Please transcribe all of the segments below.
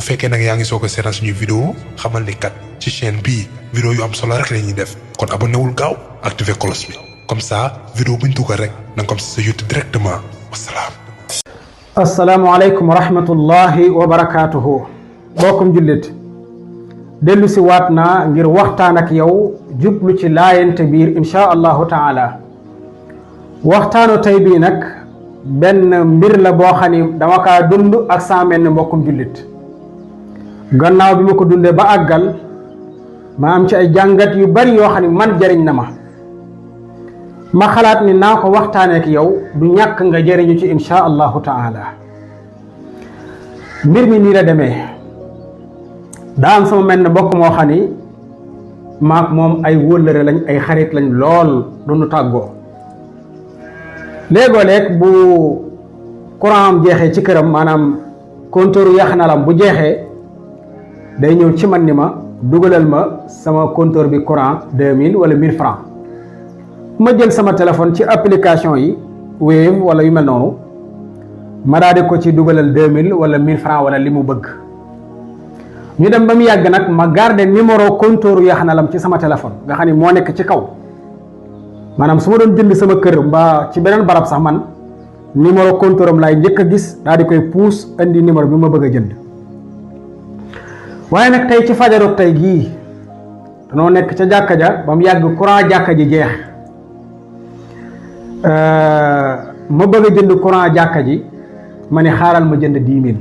fekkee nag yaa ngi soog a seetaan suñu vidéo xamal ni kat ci chaîne bii vidéo yu am solo rek la ñuy def kon abonné wul gaaw activé cloche bi comme ça vidéo buñ dugal rek na nga ko am si sa YouTube directement wasalaam. asalaamaaleykum wa rahmatullahi wa barakaatuhu. bokkum jullit dellu si waat naa ngir waxtaan ak yow jublu ci laayante biir insha allahu taala. waxtaanu tey bii nag benn mbir la boo xam ni dama kaa dund ak saa mel ni mbokkum jullit. gannaaw bi ma ko dundee ba àggal ma am ci ay jàngat yu bari yoo xam ne man jariñ na ma xalaat ni naa ko waxtaanee ak yow du ñàkk nga jëriñu ci insha allahu taala. mbir mi nii la demee daa am sama mel ne mbokk moo xam ni maak moom ay wóllëre lañ ay xarit lañ lool du nu tàggoo. léegoo-leeg bu courant am jeexee ci këram maanaam compteur yaxnalam bu jeexee day ñëw ci man ni ma dugalal ma sama compteur bi courant 2000 wala 1000 francs ma jël sama téléphone ci application yi Wave wala yu mel noonu ma daal di ko ci dugalal 2000 wala 1000 francs wala li mu bëgg. ñu dem ba mu yàgg nag ma garder numéro compteur yaxnalam ci sama téléphone nga xam ni moo nekk ci kaw. maanaam su ma doon jënd sama kër mbaa ci beneen barab sax man numéro compteur am laay njëkk a gis daal di koy puus indi numéro bi ma bëgg a jënd. waaye nag tey ci fajaru tey gii danoo nekk ca jàkka ja ba mu yàgg courant jàkka ji jeex ma bëgg a jënd courant jàkka ji ma ne xaaral ma jënd 10 000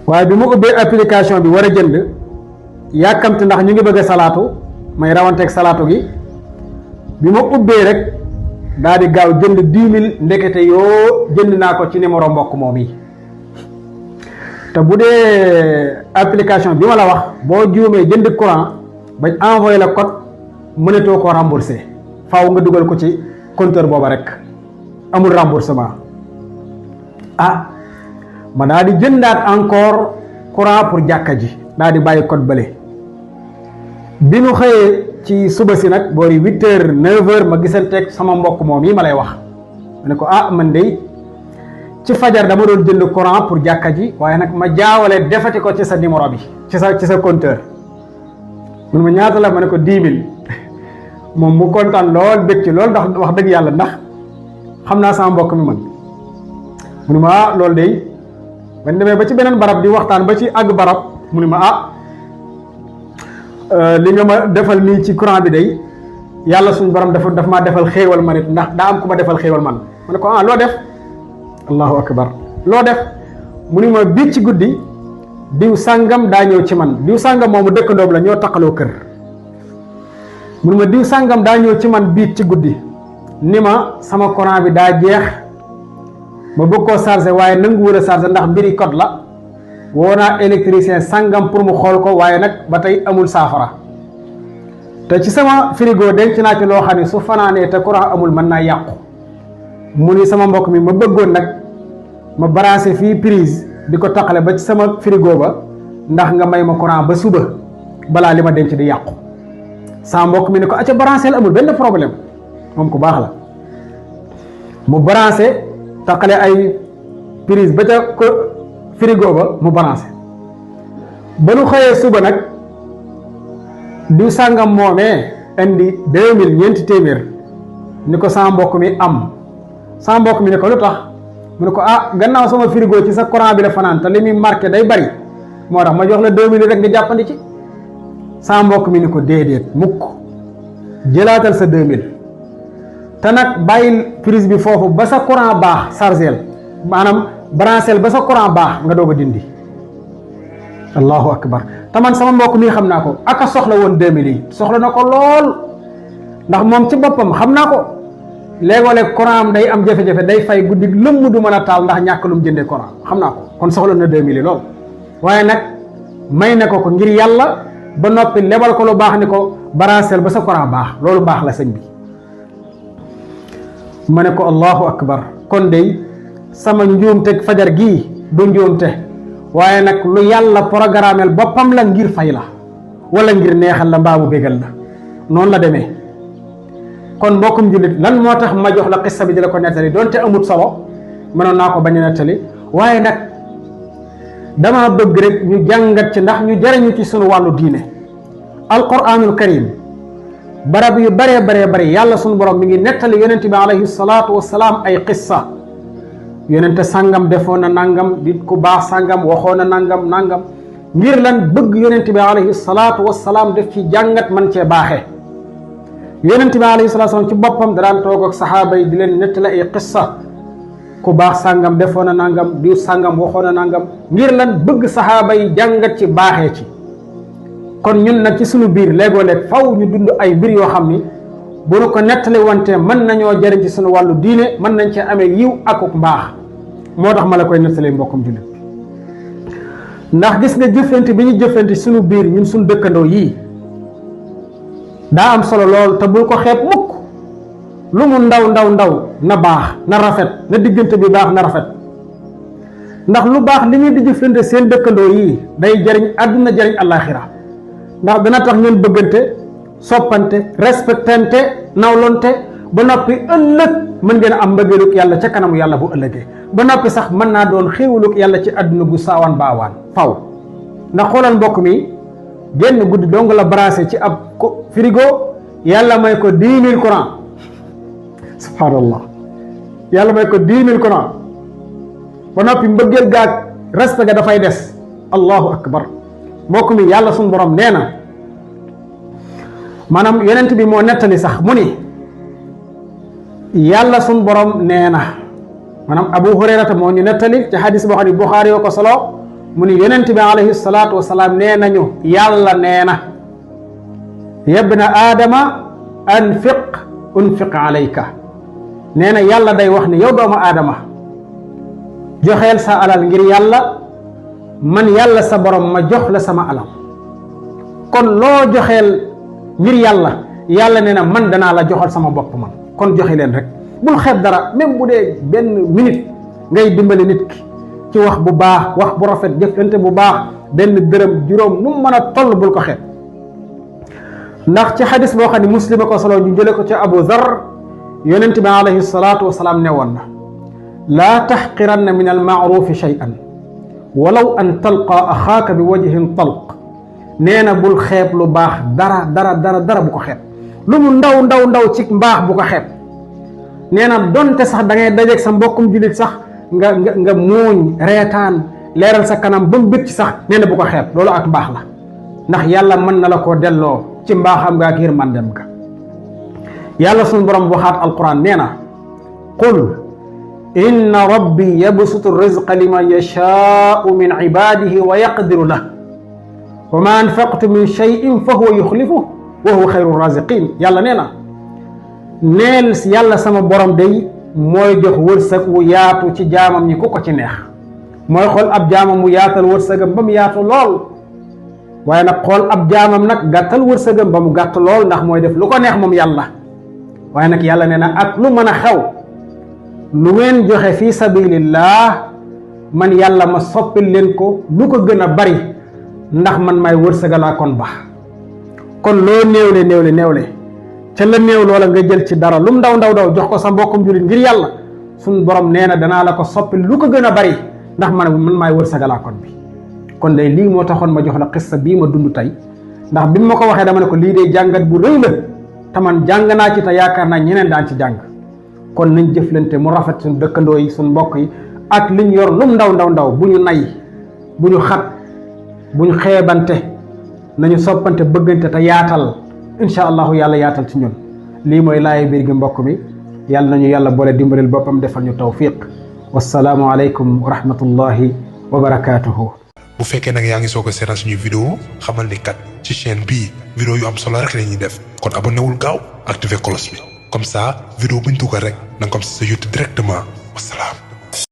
waaye bi ma ubbee application bi war a jënd yàkkamti ndax ñu ngi bëgg a salaatu may rawanteeg salaatu gi. bi ma ubbee rek daal di gaaw jënd 10 000 ndekete yoo jënd naa ko ci numéro mbokk moom yi te bu dee application bi ma la wax boo juumee jënd courant bañ envoyé la code mënatoo ko remboursé faaw nga dugal ko ci compteur booba rek amul remboursement. ma daal di jëndaat encore courant pour jàkka ji daal di bàyyi code bële bi nu xëyee ci suba si nag boori 8h 9h ma gisanteeg sama mbokk moom yi ma lay wax ma ne ko man de ci fajar dama doon jënd courant pour jàkka ji waaye nag ma jaawale defati ko ci sa numéro bi ci sa compteur mun ma ñaata la ma ne ko 10 000 moom mu kontaan lool bëgg ci lool ndax wax dëgg yàlla ndax xam naa sama mbokk mi man mu ne ma loolu de bañ demee ba ci beneen barab di waxtaan ba ci àgg barab mu ne ma li nga ma defal nii ci courant bi day yàlla suñu borom daf maa defal xéewal man it ndax daa am ku ma defal xéewal man ma ne ko loo def allahu akbar loo def mu ni ma biig ci guddi diw sàngam daa ñëw ci man diw sàngam moomu dëkkandoom la ñoo taqaloo kër mu ni ma diw sàngam daa ñëw ci man biig ci guddi ni ma sama courant bi daa jeex ma bëgg koo chargé waaye nangu wër a chargé ndax mbiri code la woo naa électricien sàngam pour mu xool ko waaye nag ba tey amul saafara te ci sama frigo denc naa ci loo xam ne su fanaanee te courant amul mën naa yàqu mu ni sama mbokk mi ma bëggoon nag ma branché fii prise di ko taqale ba ci sama frigo ba ndax nga may ma courant ba suba balaa li ma denc di yàqu. sama mbokk mi ne ko acca branché la amul benn problème moom ku baax la mu branché taqale ay prise ba ca ko frigo ba mu branché ba nu xëyee suba nag diw sàngam moomee indi 2000 ñeenti téeméer ni ko sama mbokk mi am sama mbokk mi ne ko lu tax mu ne ko gannaaw sama frigo ci sa courant bi la fanaan te li muy marqué day bari moo tax ma jox la 2000 rek nga jàppandi ci. sama mbokk mi ni ko déedéet mukk jëlaatal sa 2000 te nag bàyyil prise bi foofu ba sa courant baax chargeel maanaam branchel ba sa courant baax nga doog a dindi. allahu akbar te man sama mbokk mi xam naa ko aka soxla woon 2000 yi soxla na ko lool ndax moom ci boppam xam naa ko léegoo-leeg courant am day am jafe-jafe day fay guddi lëmm du mën a taal ndax ñàkk lu mu jëndee courant xam naa ko kon soxla na 2000 yi lool waaye nag may na ko ngir yàlla ba noppi lebal ko lu baax ni ko branchel ba sa courant baax loolu baax la sëñ bi. ma ne ko allahu akbar kon day sama njuumte fajar gii du njuumte waaye nag lu yàlla programmel boppam la ngir fay la wala ngir neexal la mbaa mu bégal la noonu la demee. kon mbokkum jullit lan moo tax ma jox la xissa bi di la ko nettali donte amut solo mënoon naa ko bañ a nettali waaye nag dama bëgg rek ñu jàngat ci ndax ñu jariñu ci sunu wàllu diine. alquranul karim barab yu bare yàlla sunu borom mi ngi nettali yonente bi alayhi salaatu wasalaam ay qissa. yonente sàngam defoon na nangam di ku baax sàngam waxoon na nangam ngir lan bëgg yonente bi alayhi salaatu wasalaam def ci jàngat man cee baaxee. yonente bi alayhi salaatu wasalaam ci boppam daan toog ak saxaaba yi di leen nettali ay qissa. ku baax sàngam defoon na nangam diw sàngam waxoon na nangam ngir lan bëgg saxaaba yi jàngat ci baaxee ci. kon ñun nag ci sunu biir léegoo-léeg faw ñu dund ay mbir yoo xam ni bu nu ko nettali wante mën nañoo jëriñ ci sunu wàllu diine mën nañ cee amee yiw akuk mbaax. moo tax ma la koy nettalee mbokkum jullit ndax gis nga jëflante bi ñu jëflante sunu biir ñun sunu dëkkandoo yii daa am solo lool te bul ko xeeb mukk. lu mu ndaw na baax na rafet na diggante bi baax na rafet ndax lu baax li ñuy di jëflante seen dëkkandoo yii day jariñ àdduna jariñ àllaaxira ndax dana tax ngeen bëggante soppante respectante nawlonte ba noppi ëllëg mën ngeen am mbëggeelug yàlla ca kanamu yàlla bu ëllëgee ba noppi sax mën naa doon xéewalug yàlla ci àdduna gu saawaan baawaan faw. ndax xoolal mbokk mi génn guddi dong la brassé ci ab frigo yàlla may ko 10 000 courant. subhanallah yàlla may ko 10 000 courant ba noppi mbëggeel gaag respect ga dafay des. allahu akbar mbokk mi yàlla suñu borom nee na maanaam yonent bi moo nettali sax mu ni yàlla suñu borom nee na maanaam abu hurayrata moo ñu nettali ci hadis boo xam ne buxaari yoo ko solo mu ni yonent bi alayhi salaatu wasalaam nee nañu yàlla nee na yabna aadama unfiq alayka nee na yàlla day wax ni yow doomu aadama joxeel sa alal ngir yàlla man yàlla sa borom ma jox la sama alal kon loo joxeel ngir yàlla yàlla nee na man danaa la joxal sama bopp man kon joxe leen rek bul xeeb dara même bu dee benn minute ngay dimbali nit ki ci wax bu baax wax bu rafet jëflante bu baax benn dërëm juróom nu mu mën a toll bul ko xeeb ndax ci xadis boo xam ne muslima ko solo ñu jële ko ci abu dhar yonent bi alayhi salaatu wasalaam ne woon na laa taxqiranna min almaarufi shay'an walaw an talqa axaaka bi wajhin talq nee na bul xeeb lu baax dara bu ko xeeb lu mu ndaw ci mbaax bu ko xeeb nee na donte sax da ngay dajeeg sa mbokkum jullit sax nga muuñ reetaan leeral sa kanam ba mu bëgg ci sax nee na bu ko xeeb loolu ak mbaax la ndax yàlla mën na la koo delloo ci mbaaxam nga ak yërmandem ga yàlla sunu borom waxaat alquran nee na qul inna rabbi yabsutu rizqa liman yashaau min ibadihi wa yaqdiru lah wa ma anfaqtu min shay'in fa huwa yuxlifu wa huwa xayru raziqin yàlla nee na neel yàlla sama borom day mooy jox wërsëg wu yaatu ci jaamam ñi ku ko ci neex mooy xool ab jaamam mu yaatal wërsëgam ba mu yaatu lool waaye nag xool ab jaamam nag gàttal wërsëgam ba mu gàtt lool ndax mooy def lu ko neex moom yàlla waaye nag yàlla nee na ak lu mën a xew lu ngeen joxe fi sabilillah man yàlla ma soppil leen ko lu ko gën a bari ndax man may wërsëgalaa kon baax kon loo néewle ca la néew loola nga jël ci dara lu mu ndaw jox ko sa mbokkum jullit ngir yàlla suñ borom nee na danaa la ko soppil lu ko gën a bari ndax man maay wërsëgalaa kon bi kon day lii moo taxoon ma jox la xissa bii ma dund tey ndax bi ma ko waxee dama ne ko lii de jàngat bu rëy la te man jàng naa ci te yaakaar naa ñeneen daan ci jàng kon nañ jëflante mu rafet suñ dëkkandoo yi suñ mbokk yi ak liñ yor lu mu ndaw bu ñu nay bu ñu xat bu ñu xeebante nañu soppante bëggante te yaatal incha allahu yàlla yaatal ci ñun lii mooy laaye biir gi mbokk mi yàlla nañu yàlla boole dimbalil boppam defal ñu tawfiq wassalaamu aleykum wa rahmatullahi wa barakaatuhu. bu fekkee nag yaa ngi soog a seetaan suñu vidéo xamal ni kat ci chaîne bii vidéo yu am solo rek la ñuy def kon abonné wul gaaw activé cloche bi comme ça vidéo buñ dugal rek na nga ko am si sa YouTube directement wasalaam.